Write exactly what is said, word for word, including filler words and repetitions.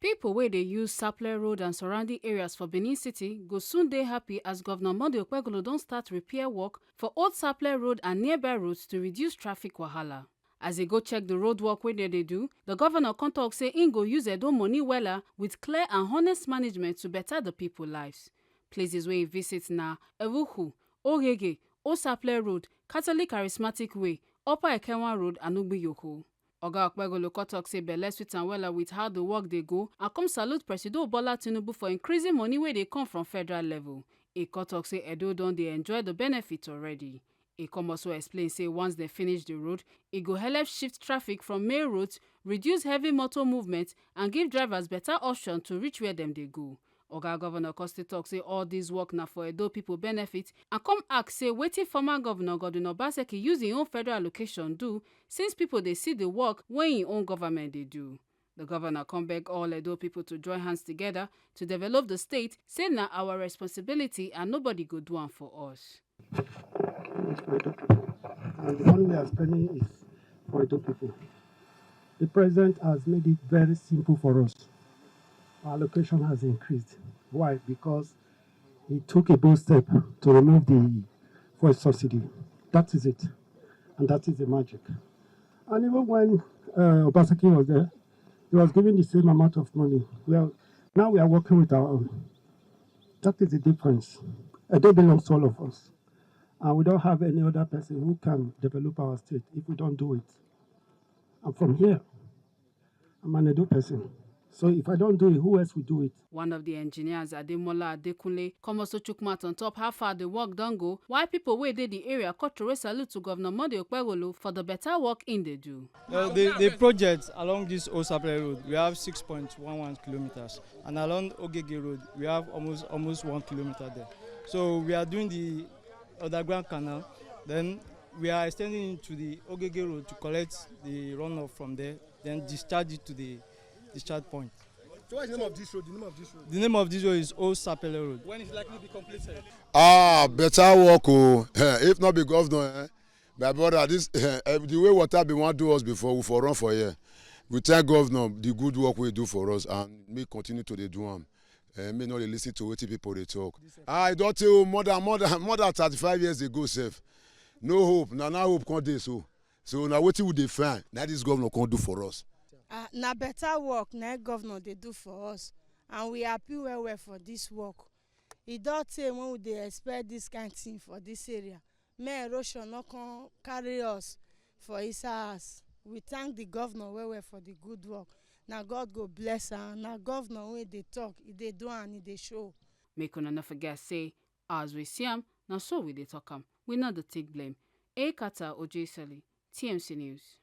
People wey dey use Sapele Road and surrounding areas for Benin City go soon dey happy as Governor Monday Okpebholo don start repair work for Old Sapele Road and nearby roads to reduce traffic wahala. As e go check the road work wey dem dey do, the governor come talk say im go use Edo money wella with clear and honest management to better the people lives. Places wey e visit na Ewuhu, Ogege, Old Sapele Road, Catholic Charismatic Way, Upper Ekenwan Road and Ugbiyoko. Oga Okpebholo come talk say belle sweet am wella with how the work dey go and come salute Presido Bola Tinubu for increasing money wey dey come from federal level. E come talk say Edo don dey enjoy the benefit already. E come also explain say once dem finish the road, e go help shift traffic from main roads, reduce heavy motor movement and give drivers better option to reach where dem dey go. Oga Governor come still talk say all this work na for Edo people benefit and come ask say wetin former Governor Godwin Obaseki use im own federal allocation do since people dey see the work wey im own government dey do. The governor come beg all Edo people to join hands together to develop the state, say na our responsibility and nobody go do am for us. And the money we are spending is for Edo people. The president has made it very simple for us. Our allocation has increased. Why? Because he took a bold step to remove the fuel subsidy. That is it. And that is the magic. And even when uh, Obaseki was there, he was given the same amount of money. Well, now we are working with our own. That is the difference. Edo belongs to all of us. And we don't have any other person who can develop our state if we don't do it. I'm from here. I'm an Edo person. So if I don't do it, who else will do it? One of the engineers, Ademola Adekunle, come also chook mouth on top how far the work don go, why people wey dey the area come throway salute to Governor Monday Okpebholo for the better work im dey do. Uh, the, the project along this Old Sapele Road, we have six point one one kilometers, and along Ogege Road, we have almost almost one kilometer there. So we are doing the underground canal, then we are extending it to the Ogege Road to collect the runoff from there, then discharge it to the discharge point. So what is the name of this road? The name of this road. The name of this road is Old Sapele Road. When is it likely to be completed? Ah, better work o. Eh, if not be governor, eh, my brother, this eh, eh, the way water been wan do us before, we for run for here. We thank governor the good work wey he do for us and make continue to dey do am. Eh, make no dey listen to wetin people dey talk. Ah, e don tey o, more than more than more than thirty-five years ago sef. No hope, na now hope come dey so. So na wetin we dey find, na this governor come do for us. Ah, na better work na im governor dey do for us, and we happy well well for this work. E don tey when we dey expect this kind thing for this area, make erosion no come carry us for inside house. We thank the governor well well for the good work. Na God go bless am. Na governor wey dey talk, e dey do am, e dey show. Make una no forget say, as we see am, na so we dey talk am. We no dey take blame. Ekata Ojeseli, T M C News.